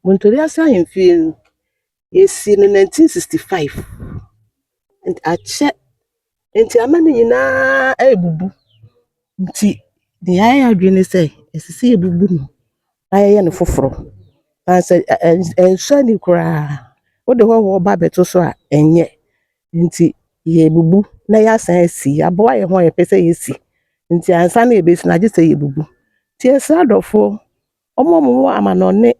Bontori-Ase ahemfie no, yɛsii no 1965. Nti akyɛ. Nti ama no nyinaa abubu. Nti deɛ yɛayɛ yɛn adwene ne sɛ, ɛsɛ sɛ yɛbubu no na yɛyɛ no foforɔ. Na sɛ ɛnsɔ ani koraa, wode hɔhoɔ ba abɛto so a, ɛnyɛ. Nti yɛbubu na yɛasan asi. Yɛaboa yɛn ho a yɛpɛ sɛ yɛsi. Nti ansa na yɛbɛsi no, agye sɛ yɛbubu. Nti yɛsrɛ adɔfoɔ, wɔn a wɔwɔ amanɔne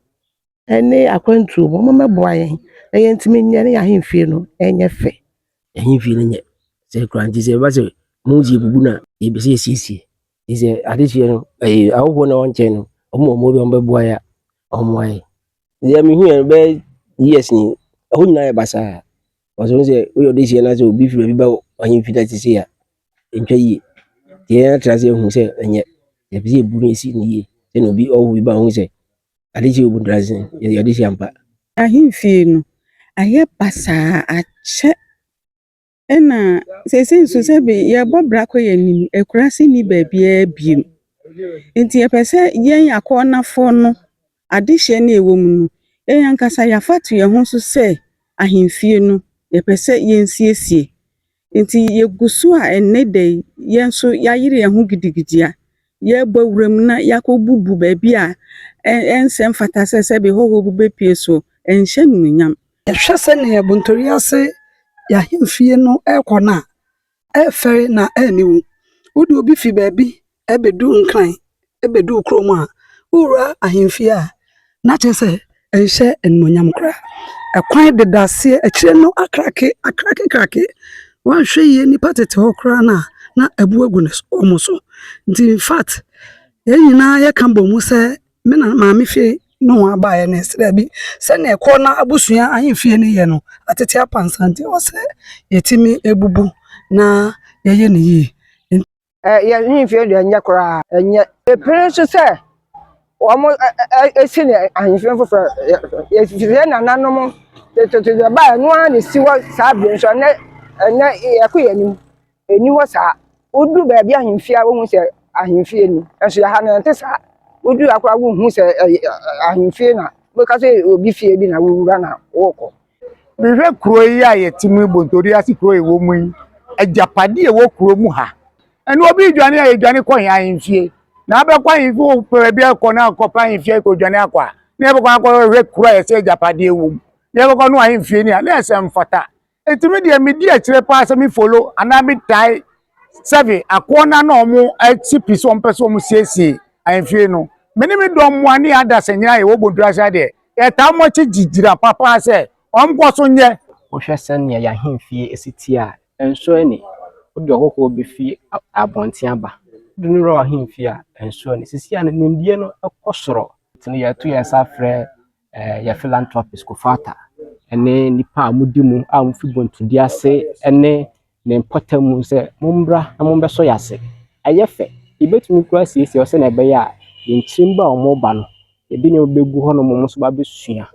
ne akwantuo mu, wɔmmɛboa yɛn na yɛntumi nyɛ na yɛn ahemfie no ɛnyɛ fɛ. Ahemfie no nyɛ sɛ koraa. Nti sɛ ɛba sɛ mo sɛ yɛbubu no a, yɛpɛ sɛ yɛsiesie. Nti sɛ adehyeɛ no ɛyɛ ahɔhoɔ na ɛwɔ nkyɛn no, ɔmo wɔ mmoa bi a ɔmo bɛboa yɛ a, ɔmmoa yɛn. Deɛ mehu yɛ no, bɛyɛ years ni, ɛhɔ nyinaa yɛ basaa. Wɔsɛ wo sɛ woyɛ ɔdehyeɛ na sɛ obi firi baabi ba ahemfie na te sei a, ɛntwa yie. Nti yɛn atena ase ahu sɛ ɛnyɛ. Yɛpɛ sɛ yɛbu no, yɛsi no yie sɛnea obi ɔwɔ bi ba ɔhu sɛ adehyeɛ wɔ Bontori-Ase yɛyɛ adehyeɛ ampa. Ahemfie no ayɛ basaa akyɛ, ɛna seesei nso sɛbe yɛbɔ bra kɔ yɛn anim, akuraase nni baabiara bio. Nti yɛpɛ sɛ yɛn akɔɔnafoɔ no, adehyeɛ no a ɛwɔ mu no, yɛn ankasa yɛafa to yɛn ho so sɛ ahemfie no yɛpɛ sɛ yɛnsiesie. Nti yɛgu so a ɛnnɛ da yi, yɛn nso yɛayere yɛn ho gidigidi a yɛrebɔ wuram na yɛakɔbubu baabi a ɛnsɛ mfata sɛ sɛbe hɔhoɔ bi bɛpue so, ɛnhyɛ animuonyam. Yɛhwɛ sɛnea Bontori-Ase yɛahemfie no ɛrekɔ no a, ɛɛfɛre na ɛaniwu. Wode obi fi baabi ɛbɛdu Nkran, ɛbɛdu wo kurom a, wowura ahemfie a, na kyerɛ sɛ ɛnhyɛ animuonyam koraa. Ɛkwan deda aseɛ, akyire no akrake akrake krake. Woanhwɛ yie, nnipa tete hɔ koraa no a, na abu agu ne wɔn so. Nti in fact, yɛn nyinaa yɛka bɔ mu sɛ me na maame fie ne ho abaeɛ no, ɛsɛ daabi, sɛnea ɛkɔ na abusua ahemfie no yɛ no atete apansa, nti ɛwɔ sɛ yɛtumi ebubu na yɛyɛ no yie. Ɛ yɛ ahemfie deɛ, ɛnyɛ koraa, ɛnyɛ. Epere nso sɛ wɔn esi ne ahemfie foforɔ. Yɛfiri yɛn nananom tete baa, ɛno ara na esi hɔ saa bere nso. Ɛnɛ yɛkɔ yɛn anim, ɛni hɔ saa. Wodu baabi ahemfie a, wohu sɛ ahemfie ni, nso yɛ ha no ɛnte saa. Wodu akora, wohu sɛ ɛyɛ ahemfie na bɛka sɛ obi fie bi na wowura na wokɔ. Mehwɛ kuro yi a yɛte mu yi, Bontori-Ase kuro a ɛwɔ mu yi, agyapadeɛ a ɛwɔ kuro mu ha, ɛne obi dwane a, yɛdwane kɔ yɛn ahemfie na abɛkɔ ahemfie wɔ baabi akɔ na akɔpɛ ahemfie akɔdwane akɔ a, na yɛbɛkɔ akɔhwɛ kuro a yɛsɛ agyapadeɛ wɔ mu na yɛbɛkɔ no ahemfie ni a, na yɛsɛ mfata. Ɛtumi deɛ medi akyire paa sɛ me follow anaa metae sɛbe akoɔ na ɔmo akyi pi sɛ ɔmo pɛ sɛ ɔmo siesie ahemfie no. Me ne me dɔm mmoa ne ada sɛ nyinaa yɛwɔ Bontori-Ase adeɛ, yɛtaa mo akyi gyigyina papa sɛ ɔmo kɔ so nyɛ. Wohwɛ sɛnea yɛn ahemfie si te a, ɛnsɔ ani. Wode ɔhɔhoɔ bi fi abɔnten aba, wode no wura w'ahemfie a, ɛnsɔ ani. Seesei a no, nimdeɛ no kɔ soro. Nti no, yɛto yɛn nsa frɛ yɛ philanthropist Kofata ne nnipa a wɔdi mu a wɔfi Bontori-Ase ne ne mpɔtam mu sɛ mommra na mommɛsɔ yɛn ase. Ɛyɛ fɛ. Yɛbɛtumi koraa asiesie hɔ sɛnea ɛbɛyɛ a yɛn nkyirimma a wɔreba no, yɛde nneɛma bɛgu hɔnom a wɔn nso ba abɛsua.